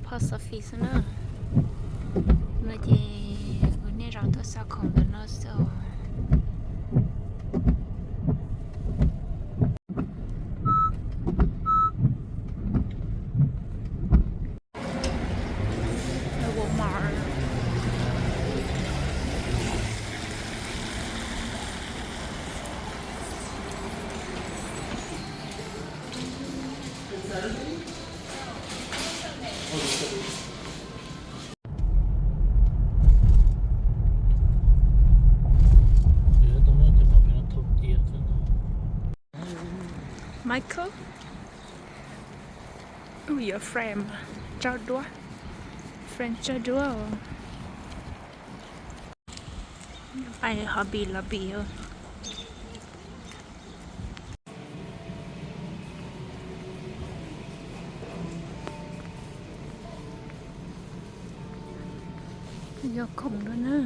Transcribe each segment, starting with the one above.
Post office xwb na. No ces kuv niaj zaus tuaj xa khoom ntawm no xwb os. Walmart. Michael, ui, yuav frame tso duab, frame tso duab. Pais Hobby Lobby. Yog khoom no na.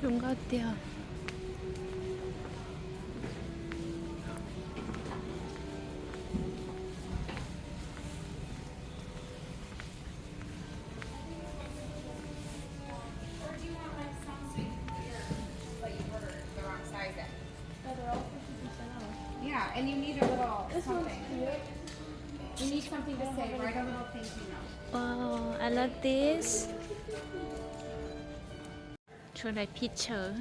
Zoo nkauj tiag. Yeah, and you need a little something. You need something to say, write a little thank you note. Wow, I love this. Tshuav daim picture.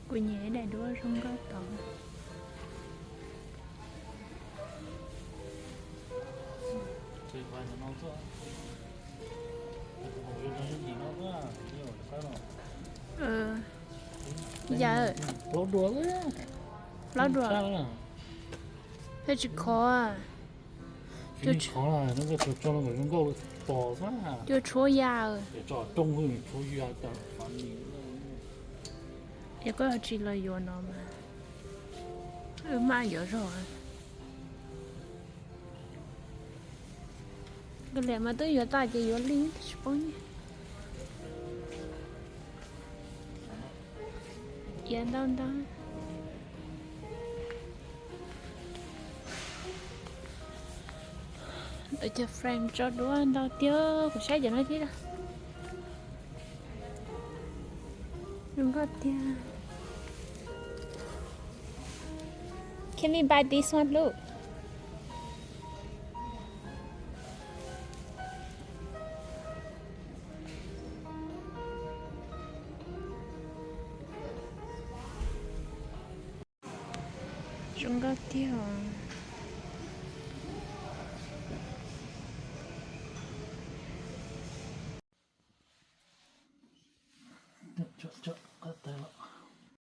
Kuv nyiam daim duab zoo nkauj tod. Yawm, plaub dua, peb tsis khov. Cua tshuab ya. Es koj tsis los yuav no mas, wb maj yuav zog. Nkawd liam mas twb yuav tas ces yuav li tsis paub nyiaj. Iav ntau ntau. Lawv cov frame tso duab ntau tiag, kuv saib cov no thiab. Zoo nkauj tiag. Can we buy this one? Look. Zoo nkauj tiag os.